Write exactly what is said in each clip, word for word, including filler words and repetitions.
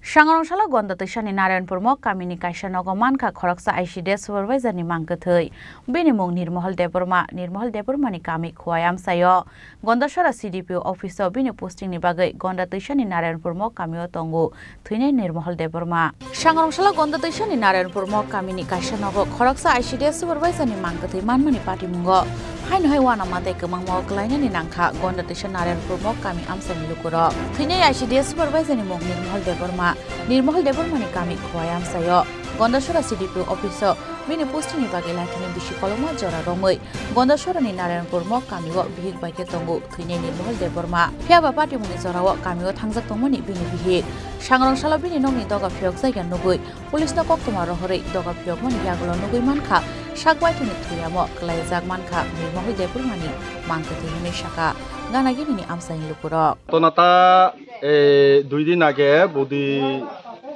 Sangrong salo Gonda Twisani Narayanpur Mok kamini kaisa nogo mankha khoroksa I C D S supervisor ni mang kwthwi. Bini mung Nirmohol Debbarma, Nirmohol Debbarma ni kami Khowai amchaio. Gondasora C D P O office o bini posting ni bagwi Gonda Twisani Narayanpur Mok kamio tongo thwinai Nirmohol Debbarma. Sangrong salo Gonda Twisani Narayanpur Mok kamini kaisa nogo khoroksa I C D S supervisor ni mang kwthwi manmani patimungo. Haino hai uanama tei kwmangma o kwlainani nangkha Gonda Twisa Narayanpur Mok kami amchaini lukurok. Thwinai I C D S supervisor ni mung Nirmohol Debbarma, Nirmohol Debbarma ni kami Khowai amchaio. Gondasora C D P O office o bini posting ni bagwi laithani bisi kolokma jora romwi Gondasora ni Narayanpur Mok kamio bihik bai khe tongo thwinai Nirmohol Debbarma. Phiyaba patimungni jorao kamio thangjak tongmani bini bihik. Sangrong salo bini nokni doga phiyokjakya nugwi police no koktwma rohorwi doga phiyokmani yagulo nugwi mankha sak baithangni thwiyamo kwlaijak mankha Nirmohol Debbarma ni mang kwthwi hwnwi sakha gana gini ni amchaini lukurok. Tonata, eh, dui din age bodi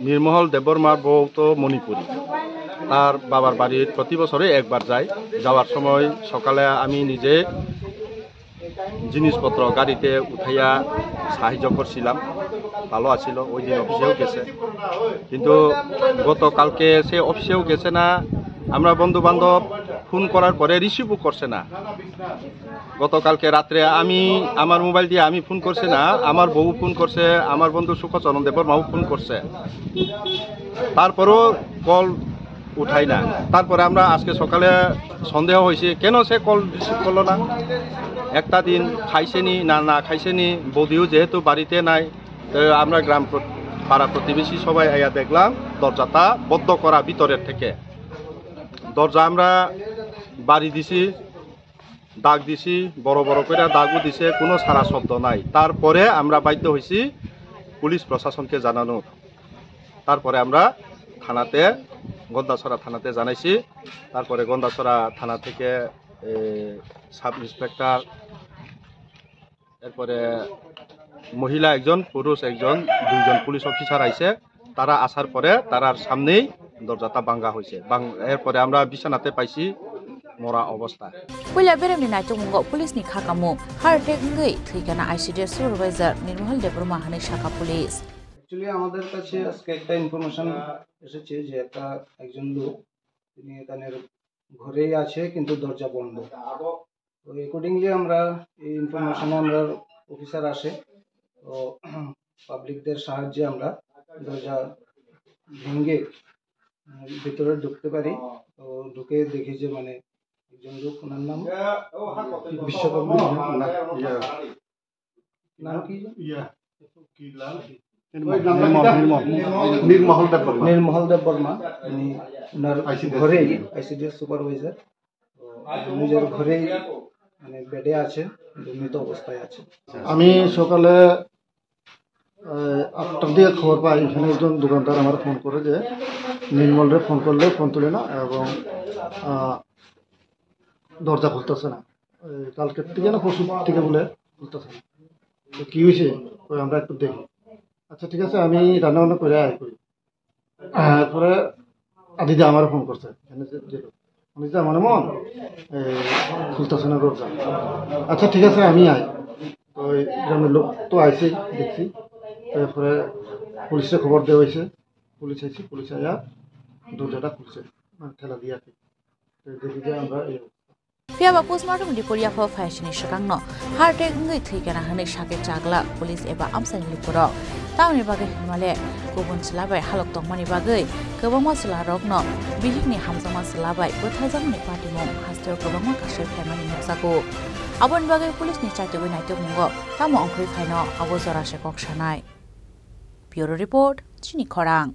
Nirmohol Debbarma, বউ তো মণিপুরি। তার বাবার বাড়ি প্রতি বছরই একবার যাই। যাওয়ার সময় সকালে আমি নিজে জিনিসপত্র গাড়িতে উঠাইয়া সাহায্য করছিলাম, ভালো আছিল, ওই দিন অফিসেও গেছে। কিন্তু গতকালকে সে অফিসেও গেছে না, আমরা বন্ধু বান্ধব ফোন করার পরে রিসিভও করছে না। গতকালকে রাত্রে আমি আমার মোবাইল দিয়ে আমি ফোন করছি না, আমার বউ ফোন করছে, আমার বন্ধু সুখচরণ দেববর্মাও ফোন করছে, তারপরেও কল উঠাই না। তারপরে আমরা আজকে সকালে সন্দেহ হয়েছে, কেন সে কল রিসিভ করলো না। একটা দিন খাইছেনি না, না খাইছেনি, বৌদিও যেহেতু বাড়িতে নাই, তো আমরা গ্রাম প্র-, পাড়া প্রতিবেশী সবাই আইয়া দেখলাম দরজাটা বন্ধ করা ভিতরের থেকে। দরজা আমরা বাড়ি দিছি, দাগ দিছি, বড় বড় করে দাগও দিছে, কোনো সাড়া শব্দ নাই। তারপরে আমরা বাধ্য হইছি পুলিশ প্রশাসনকে জানানো। তারপরে আমরা থানাতে, গন্দাছড়া থানাতে জানাইছি। তারপরে গন্দাছড়া থানা থেকে, এ, সাব ইন্সপেক্টর, এরপরে মহিলা একজন, পুরুষ একজন, দুইজন পুলিশ অফিসার আইছে। তারা আসার পরে তারার সামনেই দরজাটা ভাঙা হয়েছে। ভাঙ-, এরপরে আমরা বিছানাতে পাইছি মরা অবস্থা। Puila beremni naitukmungo police ni kha kamung heart attack wngwi thwikana I C D S supervisor Nirmohol Debbarma hwnwi sakha police. Actually, আমাদের কাছে আজকে একটা ইনফরমেশন এসেছে যে একটা, একজন লোক, তিনি তাদের ঘরেই আছে, কিন্তু দরজা বন্ধ। তো accordingly আমরা এই ইনফরমেশনে আমরা অফিসার আসে, তো পাবলিকদের সাহায্যে আমরা দরজা ভেঙে, আহ, ভিতরে ঢুকতে পারি। তো ঢুকে দেখি যে মানে একজন লোক, ওনার নাম বিশ্বকর্মা। না, ইয়া। নাম কি? ইয়া। কি নাম? নির্মল, নির্মল, নির্মল। নির্মল দেববর্মা। নির্মল দেববর্মা, উনি ওনার আইসিডিএস ঘরেই, সুপারভাইজার। ICDS supervisor. তো নিজের ঘরেই মানে বেডে আছে, মৃত অবস্থায় আছে। আমি সকালে, আহ, আটটার দিকে খবর পাই, এখানে একজন দোকানদার আমার ফোন করে যে নির্মলরে ফোন করলে ফোন তুলে না এবং, আহ, দরজা খুলতেছে না। এই কালকের থেকে না পরশু থেকে বলে খুলতেছে না। তো কি হয়েছে? ওই আমরা একটু দেখি। আচ্ছা, ঠিক আছে, আমি রান্না বান্না করে আয় করি। এরপরে আদিদা আমার ফোন করছে, এখানে যে, যে লোক। উনি যে আমার মন, এই, খুলতেছে না দরজা। আচ্ছা, ঠিক আছে, আমি আই। তো এই গ্রামের লোক তো আইছে, দেখছি। এরপরে পুলিশে খবর দেওয়া হয়েছে, পুলিশ আইছে, পুলিশ আয়া দরজাটা খুলছে, মানে ঠেলা দিয়ে আর কি। তো দেখি যে আমরা এই Phiya ba postmortem report yaphao phaisini swkangno heart attack wngwi thwikana hwnwi sakhe chagla police eba amchaini lukurok. Tamoni bagwi hwnmale kubun chwla bai halok tongmani bagwi kwbangma chwlarokno bihikni hamjakma chwla bai bwtharjakmani patimung hasteo kwbangma kasui phaimani nukjago. Aboni bagwi police ni chaitugwi naitukmungo tamo wngkhorwi phaino abo jora se kok sanai. Bureau Report, Chini Khorang.